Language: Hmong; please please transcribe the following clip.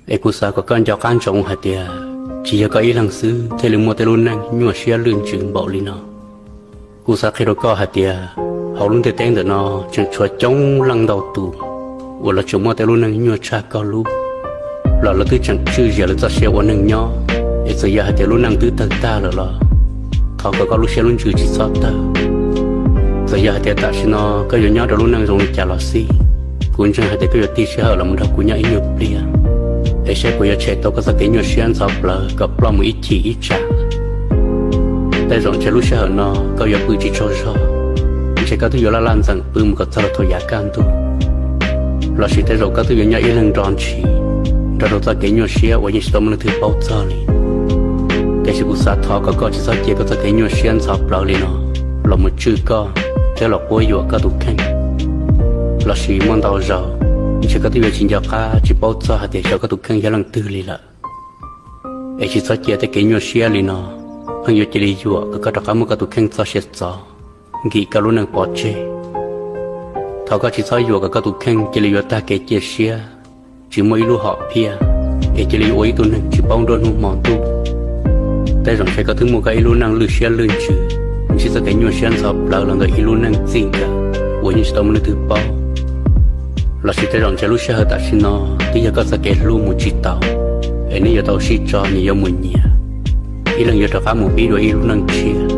Es kuv xav kom koj nco qab ntsoov hais tias tsis yog koj ib leeg xwb thiaj li muaj tej lub neej nyuaj siab lwj ntsws npaum li no. Kuv xav qhia rau koj hais tias hauv lub ntiaj teb ntawm no tseem tshuav coob leej ntau tus uas lawv tseem muaj tej lub neej nyuaj tshaj koj lub, los lawv twb tseem tswj zias lawv txoj sia ua neeg nyob. Es txawm yog hais tias lub neej twb tawg tag lawm los thov kom koj lub siab lub ntsws tsis txhob tawg. Txawm yog hais tias tam sim no koj yuav nyob rau lub neej zoo li cas los xij, kuv ntseeg hais tias koj yuav tig sij hawm los mus nrog kuv nyob ib nyuag pliag, es saib puas yuav tshem tau koj txoj kev nyuaj siab ntxhov plawv kom ploj mus ib chim ib tsam. Tej zaum ntshe lub sij hawm no koj yuav pw tsis tsaug zog, ntshe koj twb yuav laj laj ntxeem pw mus kom txog rau thaum yav kaj ntug, lossis tej zaum koj twb yuav nyob ib leeg nro ntshis nrog rau txoj kev nyuaj siab uas yeej tsis tau muaj leej twg paub txog li. Tiam sis kuv xav thov kom koj tsis txhob cia koj txoj kev nyuaj siab ntxhov plawv li no los mus tswj koj thiab los quab yuam koj tus kheej. Lossis muaj ntau zaus ntshe koj twb yuav tsis nco qab tsis paub txog hais tias xyov koj tus kheej yog leej twg li lawm. Es tsis txhob cia tej kev nyuaj siab li no pheej yuav cia li yuam kom koj rov qab muab koj tus kheej txoj sia txov, nkim koj lub neej pov tseg. Thov koj tsis txhob yuam kom koj tus kheej cia li yuav tag kev cia siab, tsis muaj ib lub hom phiaj, es cia li yuav ua ib tug neeg tsis paub nruab hnub hmo ntuj. Tej zaum ntshe koj twb muaj koj ib lub neej lwj siab lwj ntsws, ntsib txoj kev nyuaj siab ntxhov plawv los ntawm ib lub neej txij nkawm uas yeej tsis tau muaj leej twg paub. Lossis tej zaum ntshe lub sij hawm tam sim no twb yog koj txoj kev hlub mus tsis taus, es nej yuav tau sib tso nyias yuav mus nyias, ib leeg yuav rov qab mus pib dua ib lub neej tshiab.